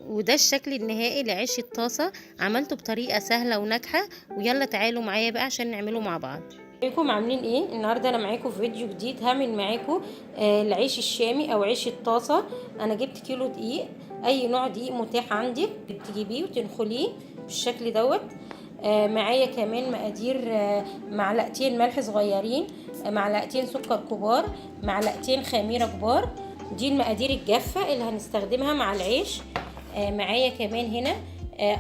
وده الشكل النهائي لعيش الطاسة، عملته بطريقة سهلة وناجحة. ويلا تعالوا معايا بقى عشان نعمله مع بعض. ازيكم عاملين ايه؟ النهارده انا معاكم في فيديو جديد. هعمل معاكم العيش الشامي او عيش الطاسة. انا جبت كيلو دقيق، اي نوع دقيق متاح عندك بتجيبيه وتنخليه بالشكل دوت. معايا كمان مقادير، معلقتين ملح صغيرين، معلقتين سكر كبار، معلقتين خميرة كبار. دي المقادير الجافة اللي هنستخدمها مع العيش. معايا كمان هنا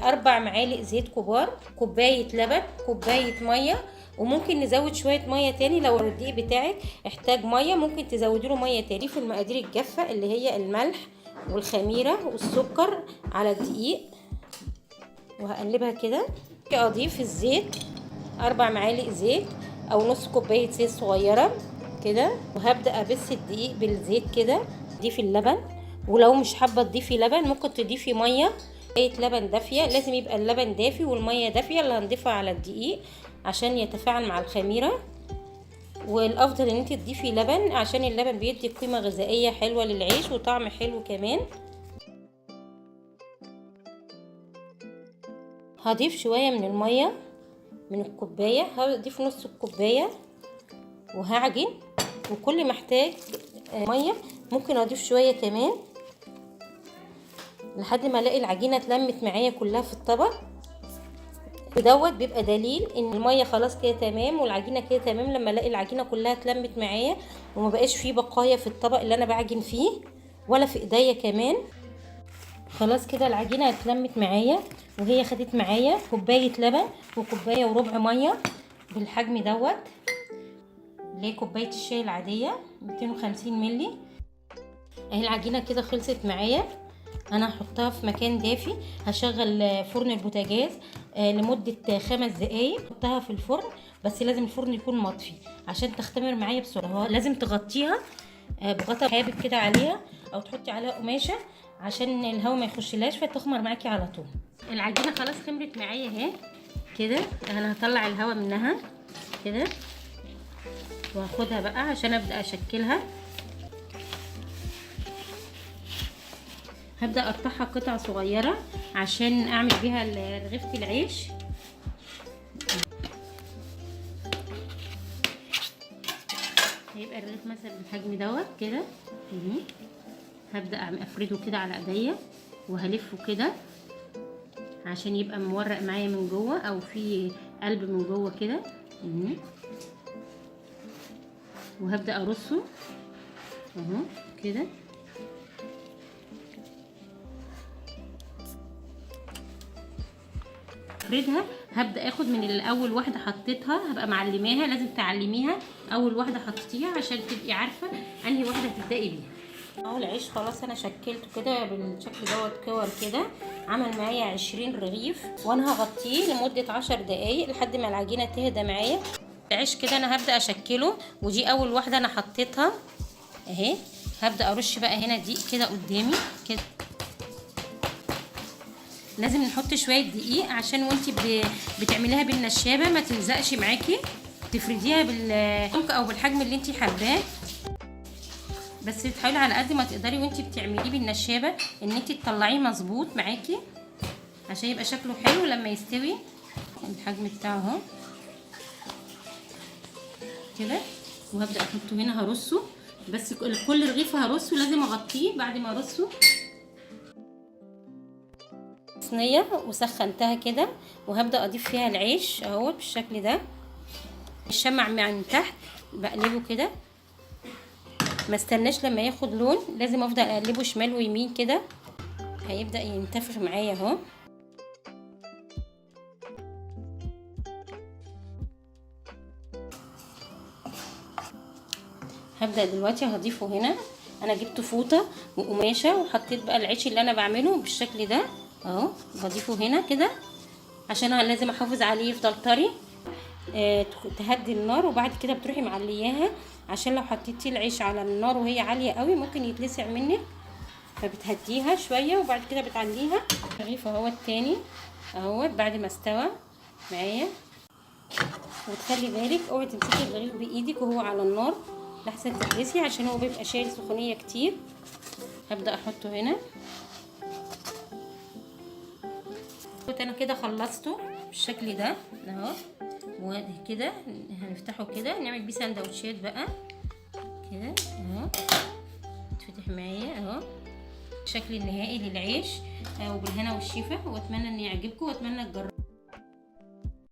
4 معالق زيت كبار، كوباية لبن، كوباية مية، وممكن نزود شوية مية تاني لو الدقيق بتاعك احتاج مية ممكن تزودي له مية تاني. في المقادير الجافة اللي هي الملح والخميرة والسكر على الدقيق، وهقلبها كده. اضيف الزيت، 4 معالق زيت او نص كوباية زيت صغيرة كده، وهبدأ ابس الدقيق بالزيت كده. اضيف اللبن، ولو مش حابة تضيفي لبن ممكن تضيفي مية، كوباية لبن دافية. لازم يبقى اللبن دافي والمية دافية اللي هنضيفها على الدقيق عشان يتفاعل مع الخميرة. والافضل ان انت تضيفي لبن عشان اللبن بيدي قيمة غذائية حلوة للعيش وطعم حلو كمان. هضيف شوية من المية من الكوباية، هضيف نص الكوباية وهعجن، وكل ما احتاج مية ممكن اضيف شوية كمان لحد ما الاقي العجينة اتلمت معايا كلها في الطبق. ودوت بيبقى دليل ان المية خلاص كده تمام والعجينة كده تمام، لما الاقي العجينة كلها اتلمت معايا وما بقاش فيه بقايا في الطبق اللي انا بعجن فيه ولا في ايديا كمان. خلاص كده العجينة اتلمت معايا، وهي خدت معايا كوباية لبن وكوباية وربع مية بالحجم دوت اللي هي كوباية الشاي العادية 250 ملي. اهي العجينة كده خلصت معايا. انا هحطها في مكان دافي، هشغل فرن البوتاجاز لمدة 5 دقايق. احطها في الفرن، بس لازم الفرن يكون مطفي عشان تختمر معايا بسرعة. لازم تغطيها بغطا حابب كده عليها او تحطي عليها قماشة عشان الهواء ما يخشلهاش فتخمر معاكي على طول. العجينة خلاص خمرت معايا اهي كده. انا هطلع الهواء منها كده وهاخدها بقى عشان ابدا اشكلها. هبدا اقطعها قطع صغيرة عشان اعمل بيها رغيفه العيش. هيبقى الرغيف مثلا بالحجم دوت كده. هبدا افرده كده على ايديا وهلفه كده عشان يبقى مورق معايا من جوه او في قلب من جوه كده. وهبدا ارصه اهو كده. افردها. هبدا اخد من الاول واحدة حطيتها، هبقى معلماها، لازم تعلميها اول واحدة حطيتيها عشان تبقي عارفه انهي واحدة هتبداي بيها. اهو العيش خلاص انا شكلته كده بالشكل دوت كور كده، عمل معايا 20 رغيف، وانا هغطيه لمدة 10 دقايق لحد ما العجينة تهدى معايا. العيش كده انا هبدا اشكله، ودي اول واحدة انا حطيتها اهي. هبدا ارش بقى هنا دقيق كده قدامي كده. لازم نحط شوية دقيق عشان وانتي بتعمليها بالنشابه ما تلزقش معاكي، تفرديها بالسمك او بالحجم اللي انتي حباه، بس تحاولي على قد ما تقدري وانتي بتعمليه بالنشابه ان انتي تطلعيه مظبوط معاكي عشان يبقى شكله حلو لما يستوي. الحجم بتاعه اهو كده. وهبدا احطه هنا، هرصه بس كل رغيف هرصه لازم اغطيه بعد ما ارصه. صينية وسخنتها كده، وهبدا اضيف فيها العيش اهو بالشكل ده. الشمع من تحت بقلبه كده، ما استناش لما ياخد لون، لازم افضل اقلبه شمال ويمين كده. هيبدا ينتفخ معايا اهو. هبدا دلوقتي هضيفه هنا. انا جبت فوطه وقماشه وحطيت بقى العيش اللي انا بعمله بالشكل ده اهو، بضيفه هنا كده عشان انا لازم احافظ عليه يفضل طري. تهدي النار، وبعد كده بتروحي معلياها عشان لو حطيتي العيش على النار وهي عالية قوي ممكن يتلسع منك، فبتهديها شوية وبعد كده بتعليها. الرغيف اهو التاني اهو بعد ما استوى معايا. وتخلي بالك اوعي تمسكي الرغيف بايدك وهو على النار لحسن تتلسي، عشان هو بيبقى شايل سخونيه كتير. هبدا احطه هنا. انا كده خلصته بالشكل ده اهو، وكده هنفتحه كده نعمل بيه سندوتشات بقى كده اهو، تفتح معايا اهو الشكل النهائي للعيش. وبالهنا والشفا، واتمنى ان يعجبكم واتمنى تجربوا.